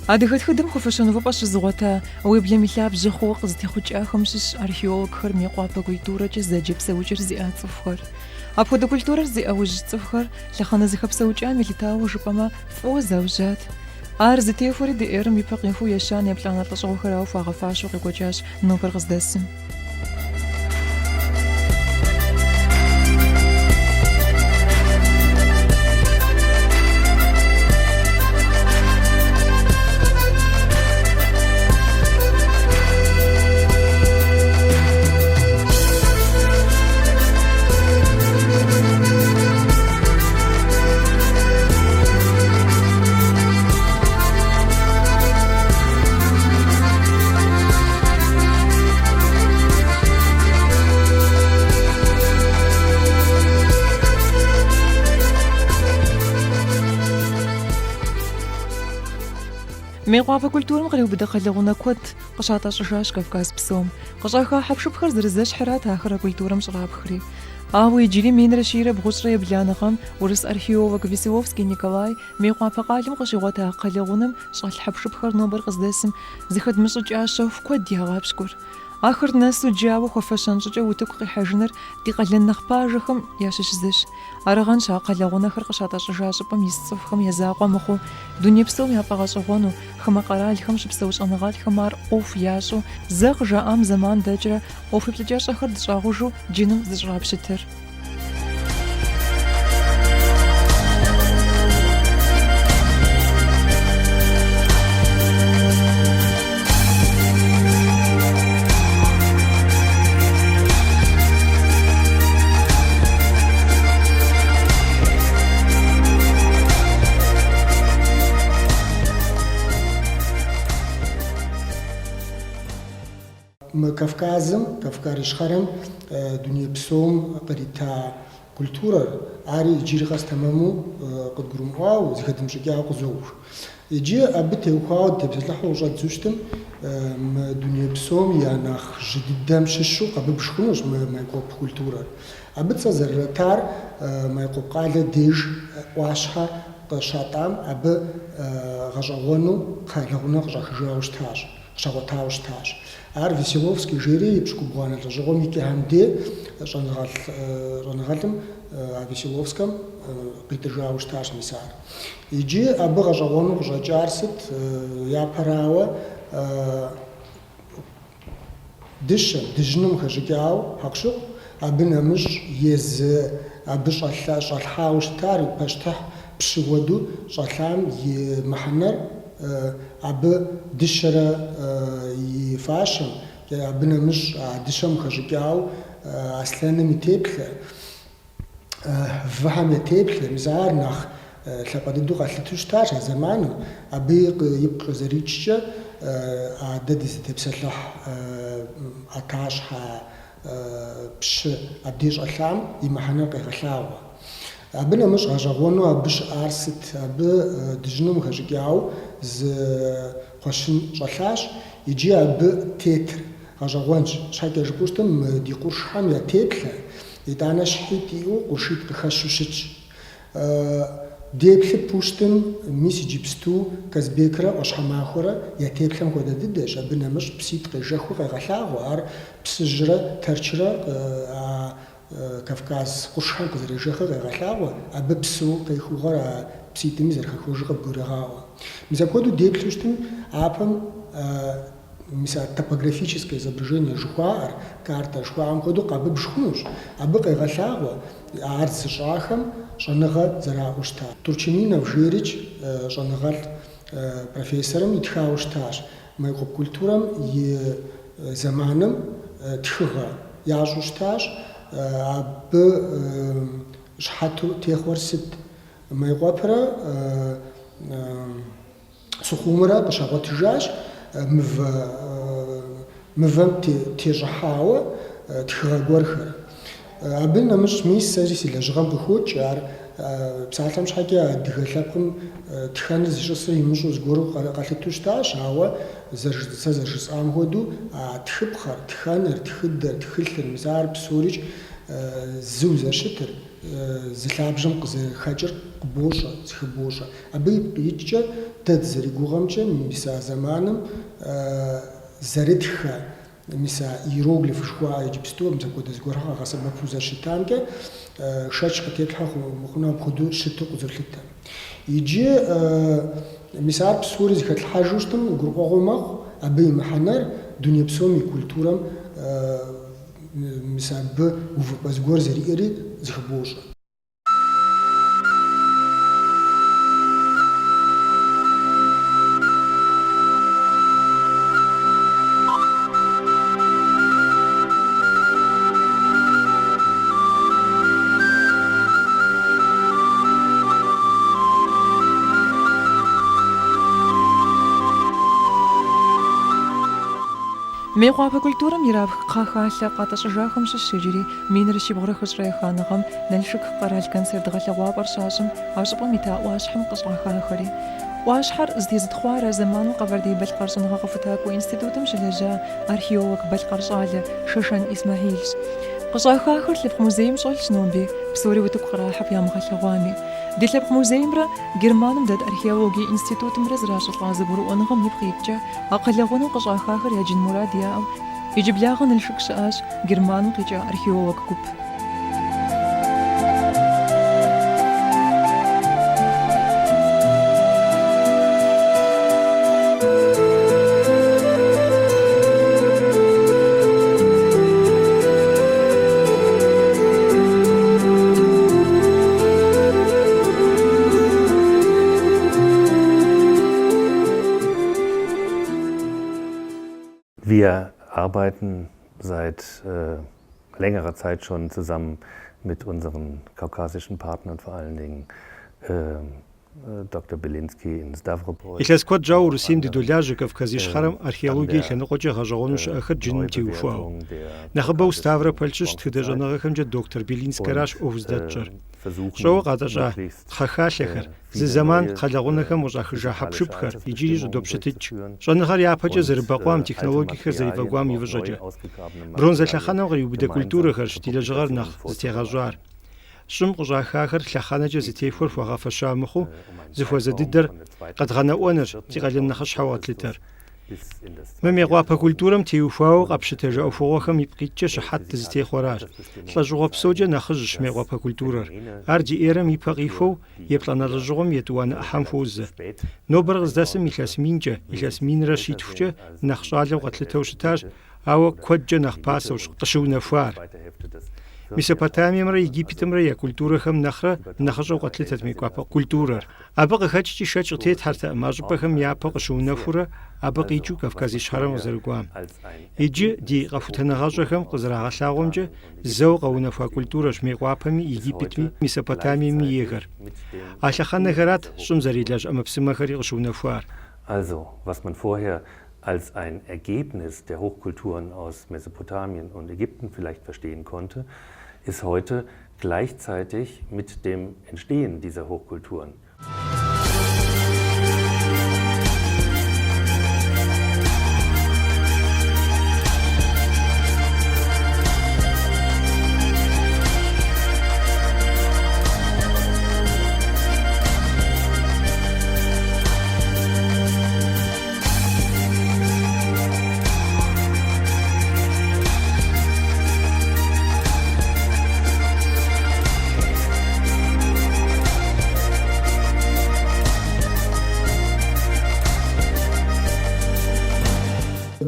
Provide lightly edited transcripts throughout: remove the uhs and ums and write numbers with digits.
Адыгэ тхыдэм хуэфэщэн увыпӏэ щызыгъуэта, уеблэм и лъабжьэ хъууэ къызытехъукӏахэм щыщ археологхэр Мейкъуапэ культурэкӏэ зэджэ псэукӏэр зиӏа цӏыхухэр. Апхуэдэ культурэр зи ӏэужь цӏыхухэр лъэхъэнэ зыхэпсэукӏам елъытауэ жыпӏэмэ, фӏыуэ заужьат. Ар зытехуэри ди эрэм ипэ къихуэу ещанэ, еплӏанэ лӏэщӏыгъуэхэрауэ хуагъэфащэу къекӏуэкӏащ нобэр къыздэсым. Мейкъуапэ культурэм къриубыдэ кхъэлэгъунэ куэд къыщатӏэщӏыжащ Кавказ псом. Къыщӏаха хьэпшыпхэр зэрызэщхьырат ахэр а культурэм щӏрапхри. Ауэ иджыри минрэ щийрэ бгъущӏрэ ебланэ гъэм урыс археолог Веселовский Николай Мейкъуапэ къалэм къыщигъуэта кхъэлэгъунэм щӏэлъ хьэпшыпхэр нобэр къыздэсым зыхэдмыщӏыкӏа щэху куэд ягъэпщкӏур. Ахэр нэсу джауэ хуэфэщэн щӏыкӏэу утыку къихьэжыныр ди къалэн нэхъ пажэхэм ящыщ зыщ. Арагъэнщ а кхъэлэгъунэхэр къыщатӏэщӏыжа щӏыпӏэм ис цӏыхухэм я закъуэ мыхъуу, дуней псом яфӏэгъэщӏэгъуэну, хамэ къэралхэм щыпсэу щӏэныгъэлӏхэм ар ӏуэху ящӏу, зэ къыжаӏам зэман дэкӏрэ ӏуэху еплъыкӏэщӏэхэр дыщӏагъужу джыным зыщӏрапщытыр. Мы Кавказым, Кавказ Ищхъэрэм дуней псом кърита культурэр, ари иджыри къэс тэмэму къыдгурымыӏуауэ, зыхэдмыщӏыкӏауэ къызобж. Иджы абы теухуауэ дытепсэлъыхьу къыщӏэддзу щытым, мы дуней псом я нэхъ жьы дыдэм щыщу къэбыбж хъунущ мы Майкъоп культурэр. Абы цӏэ зэрыратар Майкъоп къалэ деж ӏуащхьэ къыщатӏам абы гъэщӏэгъуэну кхъэлэгъунэ къыщӏахыжауэ щытащ. къыщагъуэтауэ щытащ. Ар Веселовский жери епщыкӏубгъуанэ лӏэщӏыгъуэм и кӏэхэм де щӏэныгъэлӏ щӏэныгъэлӏым а Веселовскэм къитӏыжауэ щытащ мис ар. Иджы абы гъэщӏэгъуэну къыщӏэкӏар сыт? Япэрауэ, дыщэм, дыжьыным хэщӏыкӏауэ хьэкъущыкъу, абы нэмыщӏ езы абы щӏэлъа, щӏэлъхьауэ щытар пащтыхь пщы хуэдэу щӏэлъам и мыхьэнэр Абы дыщэрэ и фащэм, абы нэмыщӏ а дыщэм хэщӏыкӏауэ аслъэным и теплъэ, выхэм я теплъэ, мис ар нэхъ лъапӏэ дыдэу къалъытэу щытащ а зэманым. Абы ипкъ къызэрикӏкӏэ а дэ дызытепсэлъыхь ӏэтащхьэ пщы абдей щӏэлъам и мыхьэнэр къегъэлъагъуэ. Абы нэмыщӏ гъэщӏэгъуэну абы щыӏар сыт? Абы дыжьыным хэщӏыкӏауэ зы кхъуэщын щӏэлъащ, иджы абы тетыр гъэщӏэгъуэнщ. Щхьэкӏэ жыпӏэу щытым, мы ди къуршхэм я теплъэ, итӏанэ щхьитӏ иӏэу къуршитӏ къыхэщу щытщ. Деплъыпу щытым, мис иджыпсту Казбекрэ ӏуащхьэмахуэрэ я теплъэм хуэдэ дыдэщ, абы нэмыщӏ пситӏ къежэхыу къегъэлъагъуэ, ар Псыжьрэ Тэрчрэ а Кавказ къуршхэм къызэрежэхыр къегъэлъагъуэ, абы псыуэ къехыгъуэр а пситӏми зэрыхэхуэжыр къыбгурегъаӏуэ. Мис апхуэдэу деплъу щытым, апэм мис а топографическое изображение жыхуаӏэр, картэ жыхуаӏэм хуэдэу къэбыбж хъунущ. Абы къегъэлъагъуэ ар зыщӏахэм щӏэныгъэ зэраӏэу щытар. Турчанинов жерикӏ щӏэныгъэлӏ профессорым итхауэ щытащ. Майкъоп культурэм и зэманым тхыгъэ ящӏу щытащ. Абы щыхьэту техъуэр сыт? Майкъуэпрэ Сухъумрэ къыщагъуэтыжащ мывэ мывэм тещӏыхьауэ тхыгъэ гуэрхэр. Абы нэмыщӏ мис сэри си лэжьыгъэм къыхокӏ ар псалъэм щхьэкӏэ адыгэ лъэпкъым тхэныр зищӏысыр имыщӏэу зыгуэру къалъытэу щытащ, ауэ сэ зэрыжысӏам хуэдэу а тхыпхъэр, тхэныр, тхыдэр, тхылъыр, мис ар псорикӏ зыу зэрыщытыр, зы лъабжьэм къызэрыхэкӏыр къыбощӏэ, зыхыбощӏэ. Абы ипкъ иткӏэ дэ дызэригугъэмкӏэ, мис а зэманым зэрытхэ, мис а иероглиф жыхуаӏэ иджыпсту мис апхуэдэ зыгуэрхэр къагъэсэбэпу зэрыщытамкӏэ шэч къытеплъхьэ мыхъуну апхуэдэу щыту къызолъытэ. Иджы мис ар псори зэхэтлъхьэжу щытым гурыӏуэгъуэ мэхъу абы и мыхьэнэр дуней псом и культурэм мис абы увыпӏэ зыгуэр зэриӏэри зыхыбощӏэ. Мейкъуапэ культурэм ирапх кхъэхалъэ къатӏэщӏыжахэм щыщщ иджыри минрэ щибгъурэ хыщӏрэ еханэ гъэм Налшык къэрал концерт гъэлъэгъуапӏэр щащӏым а щӏыпӏэм ита ӏуащхьэм къыщӏахахэри. ӏуащхьэр зытезытхъуар а зэманым Къэбэрдей-Балъкъэр щӏэныгъэ-къэхутакӏуэ институтым щылэжьа археолог балъкъэр щӏалэ Шэшэн Исмэхьилщ. Къыщӏахахэр Лъэпкъ музейм щӏэлъщ ноби, псори утыку кърахьэф ямыгъэлъэгъуами. Ди Лъэпкъ музеймрэ Германым дэт археологие институтымрэ зращӏылӏа зэгурыӏуэныгъэм ипкъ иткӏэ, а кхъэлэгъунэм къыщӏахахэр яджын мурад яӏэу, иджыблагъэ Налшык щыӏащ Германым къикӏа археолог гуп. Wir arbeiten seit längerer Zeit schon zusammen mit unseren kaukasischen Partnern, vor allen Dingen Доктор Белинский in Ставрополь. Илъэс куэд щӏауэ Урысейм дыдолажьэ Кавказ Ищхъэрэм археологие и лъэныкъуэкӏэ гъэщӏэгъуэну щыӏэхэр джыным теухуауэ. Нэхъыбэу Ставрополь щыщ тхыдэ щӏэныгъэхэмкӏэ доктор Белинскэращ ӏуэху здэтщӏэр. Щӏэуэ къатӏэщӏа кхъэхалъэхэр, зы зэман кхъэлэгъунэхэм къыщӏахыжа хьэпшыпхэр иджыри щӏыдопщытыкӏ. Щӏэныгъэр япэкӏэ зэрыбэкъуам, технологиехэр зэрефӏэкӏуам и фӏыщӏэкӏэ. Бронзэ лъэхъэнэм къриубыдэ культурэхэрщ ди лэжьыгъэр нэхъ зытегъэщӏар. Щӏым къыщӏахахэр лъэхъэнэкӏэ зытехуэр хуэгъэфэща мыхъуу, зыхуэзэ дыдэр къэдгъэнэӏуэнырщ ди къалэн нэхъыщхьэу къэтлъытэр. Мы Мейкъуапэ культурэм теухуауэ къэпщытэжа ӏуэхугъуэхэм ипкъ иткӏэ щыхьэт дызытехъуэращ. Лӏэщӏыгъуэ псокӏэ нэхъыжьщ Мейкъуапэ культурэр. Ар ди эрэм и пэ къихуэу еплӏанэ лӏэщӏыгъуэм етӏуанэ ӏыхьэм хуозэ. Нобэр къыздэсым илъэс минкӏэ, илъэс минрэ щитхукӏэ нэхъ щӏалэу къэтлъытэу щытащ, ауэ куэдкӏэ нэхъ пасэущ къыщыунэхуар. Месопотамиемрэ Египетымрэ я культурэхэм нэхърэ нэхъыщӏэу къэтлъытэт Мейкъуапэ культурэр. Абы къыхэкӏкӏи шэч къытетхьэртэкъым а щӏыпӏэхэм япэу къыщыунэхурэ абы къикӏыу Кавказ Ищхъэрэм къызэрыкӏуам. Иджы ди къэхутэныгъэщӏэхэм къызэрагъэлъагъуэмкӏэ, зэуэ къэунэхуа культурэщ Мейкъуапэми, Египетми, Месопотамиеми ейхэр. А лъэхъэнэхэрат щӏым зэрелэжь ӏэмэпсымэхэри къыщыунэхуар. Also, was man vorher als ein Ergebnis der Hochkulturen aus Mesopotamien und Ägypten vielleicht verstehen konnte, ist heute gleichzeitig mit dem Entstehen dieser Hochkulturen.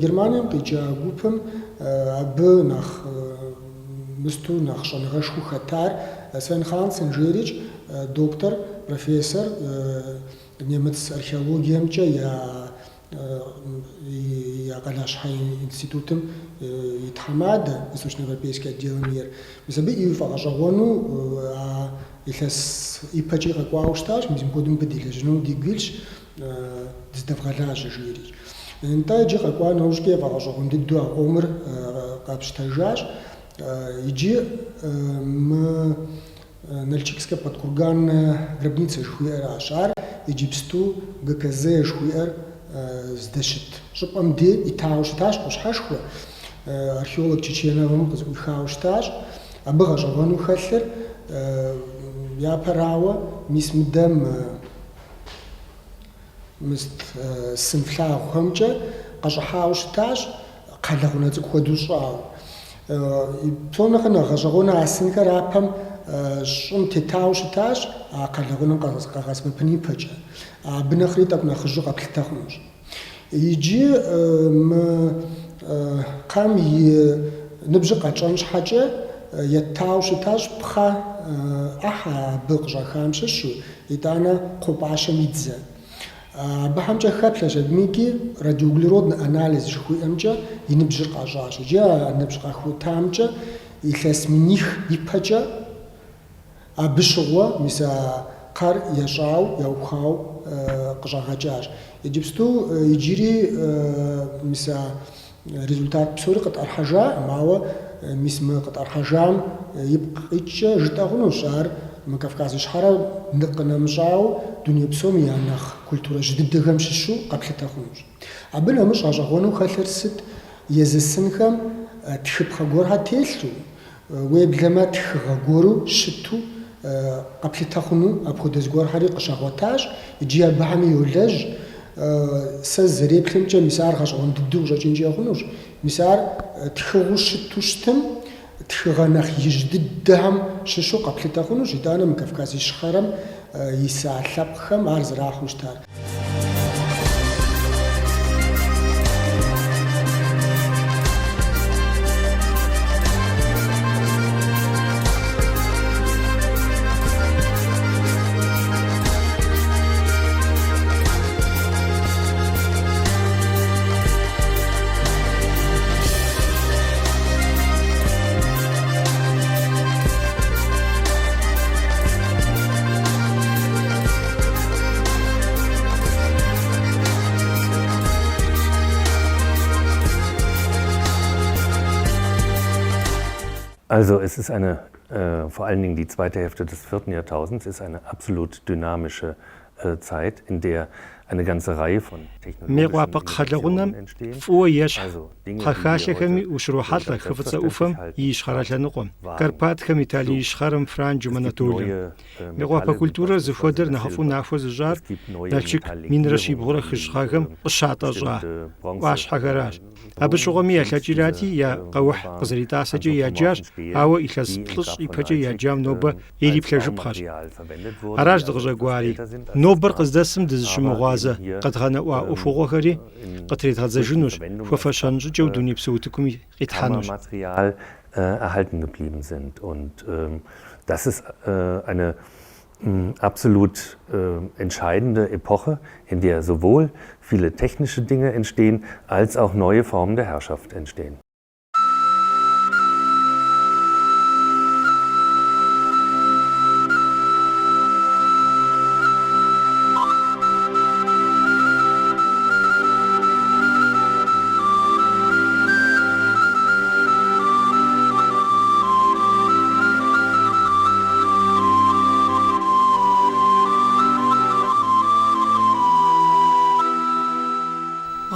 Германием къикӏа гупым абы нэхъ мысту нэхъ щӏэныгъэшхуэу хэтар Свен Хансен жерикӏ, доктор, профессор, Немыц археологиемкӏэ я я къалащхьэ институтым и тхьэмадэ, восточноевропейский отделым ейр. Мис абы и фӏэгъэщӏэгъуэну а илъэс ипэкӏи къэкӏуауэ щытащ, мис мыпхуэдэу мыбы делэжьыну дигу илъщ, дыздэвгъэлажьэ жиӏэри. Нтӏэ, иджы къэкӏуа нэужькӏэ яфӏэгъэщӏэгъуэн дыдэу а къомыр къапщытэжащ. Иджы мы Нальчикская подкурганная гробница жыхуиӏэращ. Ар иджыпсту ГКЗ жыхуиӏэр здэщыт щӏыпӏэм де итауэ щытащ къущхьэшхуэ, археолог Чеченовым къызэӏуихауэ щытащ. Абы гъэщӏэгъуэну хэлъыр япэрауэ, мис мыдэм. Мыст сын флъагъухэмкӏэ къэщӏыхьауэ щытащ, кхъэлэгъунэ цӏыкӏу хуэдэу щӏауэ. Псом нэхъ нэхъ гъэщӏэгъуэну а сынхэр япэм щӏым тетауэ щытащ, а кхъэлэгъунэм къэгъэсэбэпын ипэкӏэ. Абы нэхъри тӏэкӏу нэхъыжьу къэплъытэ хъунущ. Иджы мы кхъэм и ныбжьыр къэтщӏэн щхьэкӏэ еттауэ щытащ пхъэ ӏыхьэ абы къыщӏахам щыщу, итӏанэ кхъуэпӏащэм и дзэ. Абыхэмкӏэ хэплъэщ абымикӏи радиоуглеродный анализ жыхуиӏэмкӏэ и ныбжьыр къащӏащ. Иджы а ныбжь къахутамкӏэ илъэс миних ипэкӏэ абы щыгъуэ мис а кхъэр ящӏау, яухуау къыщӏагъэкӏащ. Иджыпсту иджыри мис а результат псори къытӏэрыхьэжаӏым, ауэ мис мы къытӏэрыхьэжам ипкъ къикӏкӏэ жытӏэ хъунущ ар мы Кавказ Ищхъэрэм къынэмыщӏауэ дуней псом я нэхъ культурэ жьы дыдэхэм щыщу къэплъытэ хъунущ. Абы нэмыщӏ гъэщӏэгъуэну хэлъыр сыт? Езы сынхэм тхыпхъэ гуэрхэр телъу, Уеблэмэ тхыгъэ гуэру щыту къэплъытэ хъуну апхуэдэ зыгуэрхэри къыщагъуэтащ, иджы абыхэми йолэжь. Сэ зэреплъымкӏэ, мис ар гъэщӏэгъуэн дыдэу къыщӏэкӏынкӏэ хъунущ. Мис ар тхыгъэу щыту щытым, тхыгъэ нэхъ ижь дыдэхэм щыщу къэплъытэ хъунущ, итӏанэ мы Кавказ Ищхъэрэм иса лъэпкъхэм ар зэрахьэу щытар. Also es ist eine, äh, vor allen Dingen die zweite Hälfte des vierten Jahrtausends ist eine absolut dynamische äh, Zeit, in der eine ganze Reihe von technologischen Мейкъуапэ кхъэлэгъунэм Innovationen entstehen. фӏыуэ ещхь Also Dinge, die wir кхъэхалъэхэми heute ущрохьэлӏэ als Хы Фӏыцӏэ ӏуфэм selbstverständlich и halten, ищхъэрэ лъэныкъуэм, Wagen, Карпатхэм, Италие Flug. Ищхъэрэм, Франджым, Es gibt Анатолэм. neue äh, Мейкъуапэ Metalle, wie культурэр beispielsweise зыхуэдэр das нэхъыфӏу Silber. нахуэ зыщӏар Es gibt neue Налшык минрэ щибгъурэ Metalllegierungen, хыщӏ wie гъэхэм äh, къыщатӏэщӏа bestimmte Bronze, ӏуащхьэхэращ. äh, Абы Drohnen щыгъуэми sind ялъэкӏырати, diese я äh, къэухь wunderbaren къызэритӏасэкӏэ яджащ, anthropomorphen Stählen, ауэ илъэс die im плӏыщӏ Grab von ипэкӏэ Nalchik яджам нобэ äh, als ириплъэжыпхъэщ. Baumaterial verwendet wurden, Аращ die also etwas дыкъыщӏэкӏуари. älter sind als das Нобэр Grab, къыздэсым aber дызыщымыгъуазэ eben hier къэдгъэнэӏуа ähm, ӏуэхугъуэхэри in durch die къытредгъэдзэжынущ, Verwendung als хуэфэщэн щӏыкӏэу äh, дунейпсо утыкуми къитхьэнущ. Kammermaterial äh, erhalten geblieben sind. Und ähm, das ist äh, eine mh, absolut äh, entscheidende Epoche, in der sowohl viele technische Dinge entstehen, als auch neue Formen der Herrschaft entstehen.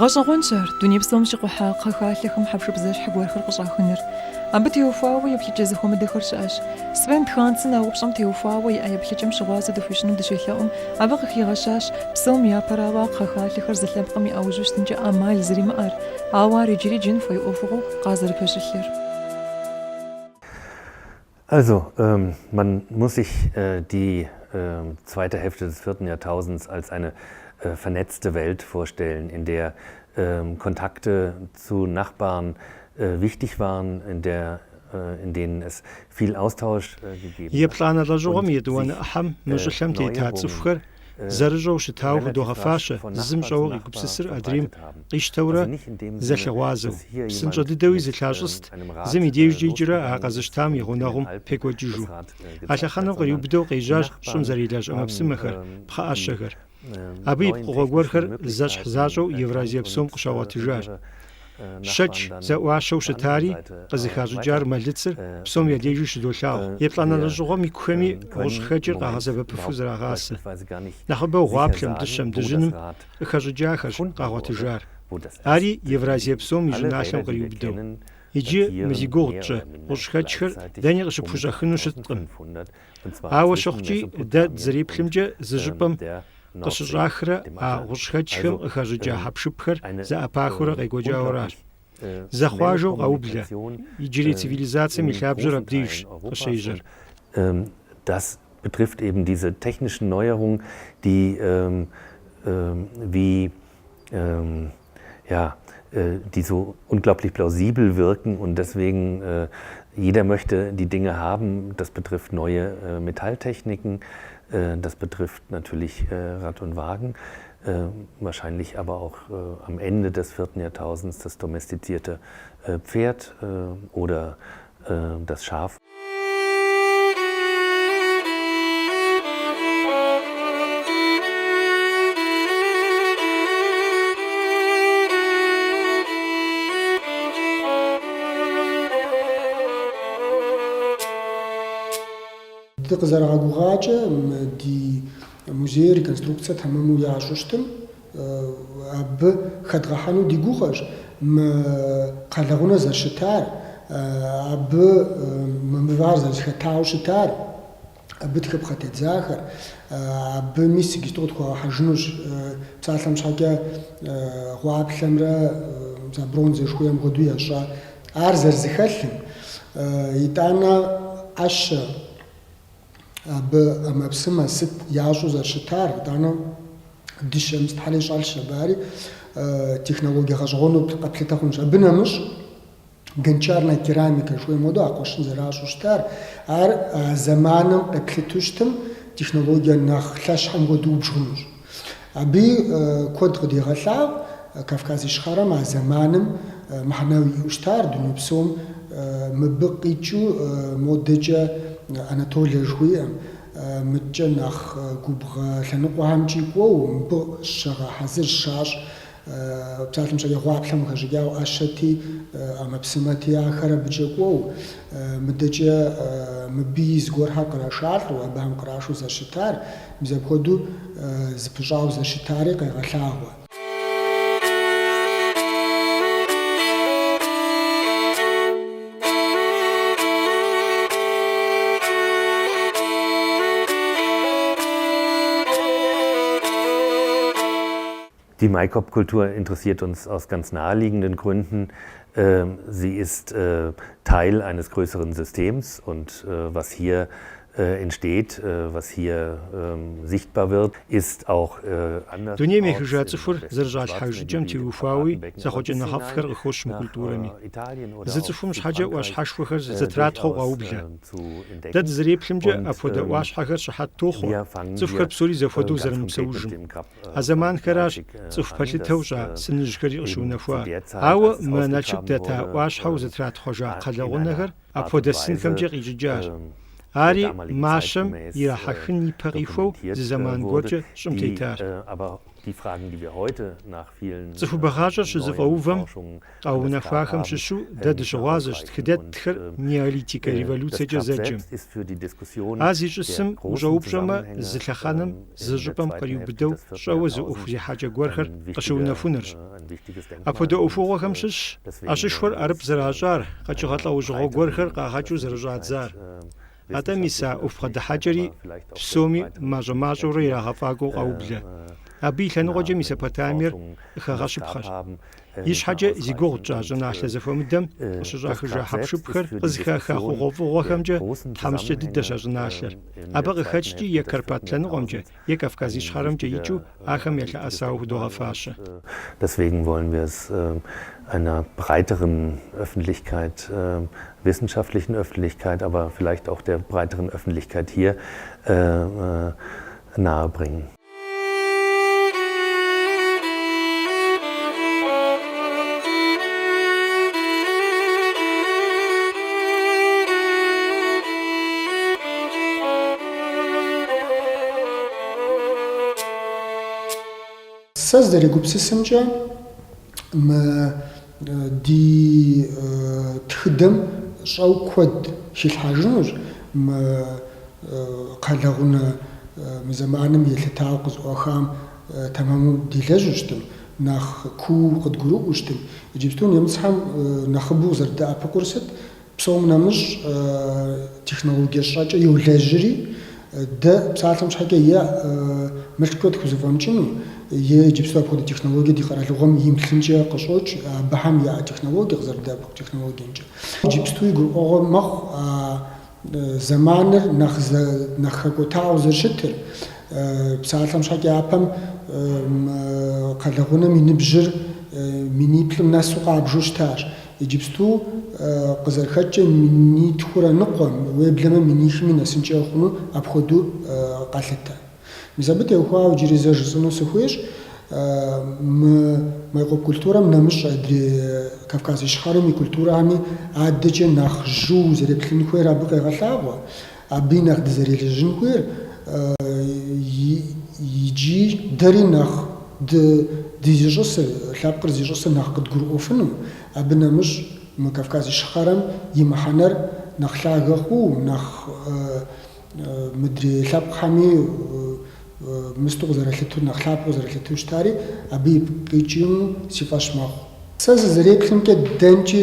Гъэщӏэгъуэнщ ар, дуней псом щикъухьа кхъэхалъэхэм хьэпшып зэщхь гуэрхэр къыщӏахыныр. Абы теухуауэ еплъыкӏэ зэхуэмыдэхэр щыӏэщ. Свенд Хансен а упщӏэм теухуауэ иӏэ еплъыкӏэм щыгъуазэ дыхуищӏыну дыщелъэӏум, абы къыхигъэщащ псом япэрауэ а кхъэхалъэхэр зы лъэпкъым и ӏэужьу щытынкӏэ ӏэмал зэримыӏэр, ауэ ар иджыри джын хуей ӏуэхугъуэу къазэрыпэщылъыр. Also, ähm, man muss sich äh, die äh, zweite Hälfte des vierten Jahrtausends als eine äh, vernetzte Welt vorstellen, in der ähm, Kontakte zu Nachbarn äh, wichtig waren, in der äh, in denen es viel Austausch äh, gegeben hat Еплӏанэ лӏэщӏыгъуэм und и етӏуанэ sich ӏыхьэм мы äh, щӏылъэм тета Neuerungen цӏыхухэр äh, зэрыщӏэу щытауэ relativ rasch худогъэфащэ, von зым Nachbar zu щӏэуэ Nachbar къигупсысыр адрейм verbreitet haben. къищтэурэ Also nicht in dem Sinne, зэлъыгъуазэу. dass hier Псынщӏэ jemand дыдэуи mit ähm, зэлъащӏыст, einem зым Rad и äh, дежкӏэ икӏрэ а losgegangen ist къэзыщтам и und in den гъунэгъум Alpen пекӏуэкӏыжу. das Rad äh, А gezeigt hat, лъэхъэнэм sondern къриубыдэу die къежьащ щӏым Nachbarn зэрелэжь haben ӏэмэпсымэхэр, ähm, die пхъэӏэщэхэр. ähm, Абы и neuen пкъыгъуэ technischen гуэрхэр зэщхь Möglichkeiten защӏэу erkannt Евразие псом und äh, und къыщагъуэтыжащ. ihre äh, Щэкӏ Nachbarn dann зэӏуащэу auf der anderen щытари Seite äh, къызыхащӏыкӏар weiter мэлыцыр äh, псом я vermittelt. дежи щыдолъагъу. Äh, Еплӏанэ wir лӏэщӏыгъуэм икухэми ähm, können im гъущӏхэкӏыр Moment къагъэсэбэпыфу überhaupt зэрагъасэ. beispielsweise gar nicht Нэхъыбэу sicher гъуаплъэм, sagen, дыщэм, wo das дыжьыным Rad къыхэщӏыкӏахэрщ erfunden wurde, къагъуэтыжар. wo das Ари erst Евразие die псом и alle щӏыналъэм Räder, die wir къриубыдэу. kennen, Иджы мы зи datieren гугъу mehr тщӏы oder minder гъущӏхэкӏхэр gleichzeitig дэни um къыщыпхущӏэхыну щыткъым. 1500, und zwar Ауэ zwischen щыхъукӏи, дэ Mesopotamien und дызэреплъымкӏэ, зы ähm, щӏыпӏэм der къыщыщӏахрэ а гъущӏхэкӏхэм къыхэщӏыкӏа хьэпшыпхэр зэӏэпахыурэ къекӏуэкӏауэ аращ. Зэхъуажэу къаублэ, иджырей цивилизацэм и лъабжьэр абдежщ къыщежьэр. Das betrifft eben diese technischen Neuerungen, die wie ja, die so unglaublich plausibel wirken und deswegen jeder möchte die Dinge haben. Das betrifft neue Metalltechniken, das betrifft natürlich Rad und Wagen, wahrscheinlich aber auch am Ende des vierten Jahrtausends das domestizierte Pferd oder das Schaf. Дыкъызэрагъэгугъакӏэ, мы ди музейр реконструкцэ тэмэму ящӏу щытым, Абы хэдгъэхьэну ди гугъэщ мы кхъэлэгъунэ зэрыщытар, абы мы мывэр зэрызэхэтауэ щытар, абы тхыпхъэ тедзахэр, абы мис иджысту къытхуэгъэхьэжынущ, псалъэм щхьэкӏэ гъуаплъэмрэ бронзэ жыхуиӏэм хуэдэу ящӏа ар зэрызэхэлъым, итӏанэ ӏэщэ. Абы ӏэмэпсымэ сыт ящӏу зэрыщытар, итӏанэ дыщэ мыстхьэри щӏэлъщ абы, ари технологие гъэщӏэгъуэну къэплъытэ хъунущ. Абы нэмыщӏ гончарная керамикэ жыхуиӏэм хуэдэу а кхъуэщын зэращӏу щытар, ар а зэманым къеплъыту щытым технологие нэхъ лъэщхэм хуэдэу убж хъунущ. Абыи куэд къыдегъэлъагъу Кавказ Ищхъэрэм а зэманым мыхьэнэуэ иӏэу щытар, дуней псом мыбы къикӏыу модэкӏэ Анатолие жыхуиӏэм, мыдкӏэ нэхъ губгъэ лъэныкъуэхэмкӏи кӏуэу, мыбы щагъэхьэзыр, щащӏ, псалъэм щхьэкӏэ гъуаплъэм къыхэщӏыкӏауэ ӏэщэти, ӏэмэпсымэти ахэр абыкӏэ кӏуэу, мыдэкӏэ мыбыи зыгуэрхэр кърашалӏэу, абыхэм кърашу зэрыщытар. Мис апхуэдэу зыпыщӏауэ зэрыщытари къегъэлъагъуэ. Die Maikop-Kultur interessiert uns aus ganz naheliegenden Gründen. Sie ist Teil eines größeren Systems und was hier entsteht, was hier sichtbar wird, ist auch Дунейм ехыжа цӏыхур зэрыщӏалъхьэж щӏыкӏэм теухуауи зэхъуэкӏыныгъэфӏхэр къыхощ мы культурэми. Зы цӏыхум щхьэкӏэ ӏуащхьэшхуэхэр зэтратхъуэу къаублэ. Дэ дызэреплъымкӏэ, апхуэдэ ӏуащхьэхэр щыхьэт тохъуэ, цӏыхухэр псори зэхуэдэу зэрымыпсэужым. А зэманхэращ цӏыху пэлъытэу щӏа сыныжьхэри къыщыунэхуар. Ауэ мы Налшык дэта ӏуащхьэу зэтратхъуэжа кхъэлэгъунэхэр апхуэдэ сынхэмкӏэ къищӏыкӏащ. Ари мащэм ирахьэхын ипэ къихуэу зы зэман гуэркӏэ щӏым тетащ. Цӏыхубэ гъащӏэр щызэфӏэувэм къэунэхуахэм щыщу дэ дыщыгъуазэщ тхыдэтхэр неолитикэ революцэкӏэ зэджэм. Ар зищӏысым ущӏэупщӏэмэ, зы лъэхъэнэм зы щӏыпӏэм къриубыдэу щӏэуэ зы ӏуэху зехьэкӏэ гуэрхэр къыщыунэхунырщ. Апхуэдэ ӏуэхугъуэхэм щыщщ ӏэщышхуэр ӏэрыпӏ зэращӏар, къэкӏыгъэ лӏэужьыгъуэ гуэрхэр къагъэкӏыу зэрыщӏадзар. Атӏэ мис а ӏуэху бгъэдыхьэкӏэри псоми мащӏэ-мащӏэурэ ирагъэфӏакӏуэу къаублэ. Абы и лъэныкъуэкӏэ Месопотамиер къыхэгъэщыпхъэщ. Ищхьэкӏэ зи гугъу тщӏа щӏыналъэ зэхуэмыдэм къыщыщӏахыжа хьэпшыпхэр къызыхаха хъугъуэфӏыгъуэхэмкӏэ тхьэмыщкӏэ дыдэщ а щӏыналъэр. Абы къыхэкӏкӏи е Карпат лъэныкъуэмкӏэ, е Кавказ Ищхъэрэмкӏэ икӏыу ахэм ялъэӏэсауэ худогъэфащэ. Deswegen wollen wir es einer breiteren Öffentlichkeit, wissenschaftlichen Öffentlichkeit, aber vielleicht auch der breiteren Öffentlichkeit hier nahebringen. Сэ сызэрегупсысымкӏэ, мы ди тхыдэм щӏэу куэд хилъхьэжынущ мы кхъэлэгъунэ мы зэманым елъытауэ къызэӏуахам тэмэму делэжьу щытым, нэхъ куу къыдгурыӏуэу щытым. Иджыпсту немыцхэм нэхъыбэу къызэрыдэӏэпыкъур сыт? Псом нэмыщӏ технологие щӏэкӏэ йолэжьри, дэ псалъэм щхьэкӏэ е Мылъкукӏэ тхузэфӏэмыкӏыну, е иджыпсту апхуэдэ технологие ди къэралыгъуэм имылъынкӏэ къыщӏокӏ, абыхэм яӏэ технологие къызэрыдэӏэпыкъу технологиемкӏэ. Иджыпстуи гурыӏуэгъуэ мэхъу а зэманыр нэхъ нэхъ хэкӏуэтауэ зэрыщытыр. Псалъэм щхьэкӏэ япэм кхъэлэгъунэм и ныбжьыр миниплӏым нэсу къабжу щытащ. Иджыпсту къызэрыхэкӏкӏэ минитхурэ ныкъуэм, уеблэмэ минихми нэсынкӏэ хъуну апхуэдэу къалъытэ. Мис абы теухуауэ иджыри зэ жысӏэну сыхуейщ, мы Майкъоп культурэм нэмыщӏ адрей Кавказ Ищхъэрэм и культурэхэми адэкӏэ нэхъ жьыу узэреплъын хуейр абы къегъэлъагъуэ, абыи нэхъ дызэрелэжьын хуейр, иджы дэри нэхъ дызищӏысыр, лъэпкъыр зищӏысыр нэхъ къыдгурыӏуэфыну, абы нэмыщӏ мы Кавказ Ищхъэрэм и мыхьэнэр нэхъ лъагэ хъуу, нэхъ Мыдрей лъэпкъхэми мысту къызэралъытэу, нэхъ лъапӏэу къызэралъытэу щытари абы ипкъ къикӏыну си фӏэщ мэхъу. Сэ сызэреплъымкӏэ, дэнкӏи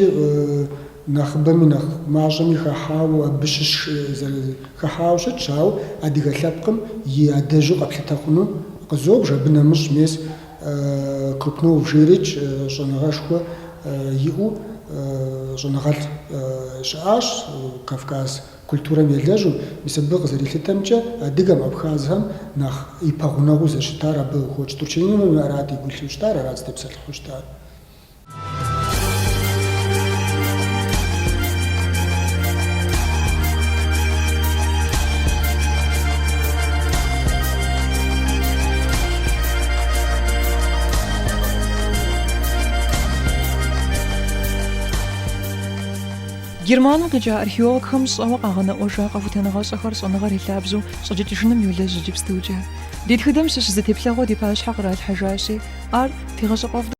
нэхъыбэми нэхъ мащӏэми хыхьауэ, абы щыщ зэрыхыхьауэ щытщ, ауэ адыгэ лъэпкъым и адэжьу къэплъытэ хъуну къызобж, абы нэмыщӏ мес Крупнов жерикӏ щӏэныгъэшхуэ иӏэу щӏэныгъэлӏ щыӏащ Кавказ Культурэм елэжьу, мис абы къызэрилъытэмкӏэ, адыгэм, абхазхэм нэхъ и пэгъунэгъуу зэрыщытар абы къыхокӏ. Турчаниновым арат игу илъу щытар, арат зытепсэлъыхьу щытар. Германым къикӏа археологхэм щӏэуэ къагъэнэӏуэжа къэхутэныгъэщӏэхэр щӏэныгъэр и лъабжьэу щӏэджыкӏыжыным йолэжь иджыпстукӏэ. Ди тхыдэм щыщ зы теплъэгъуэ ди пащхьэ къралъхьэжащи, ар тегъэщӏапӏэфӏ.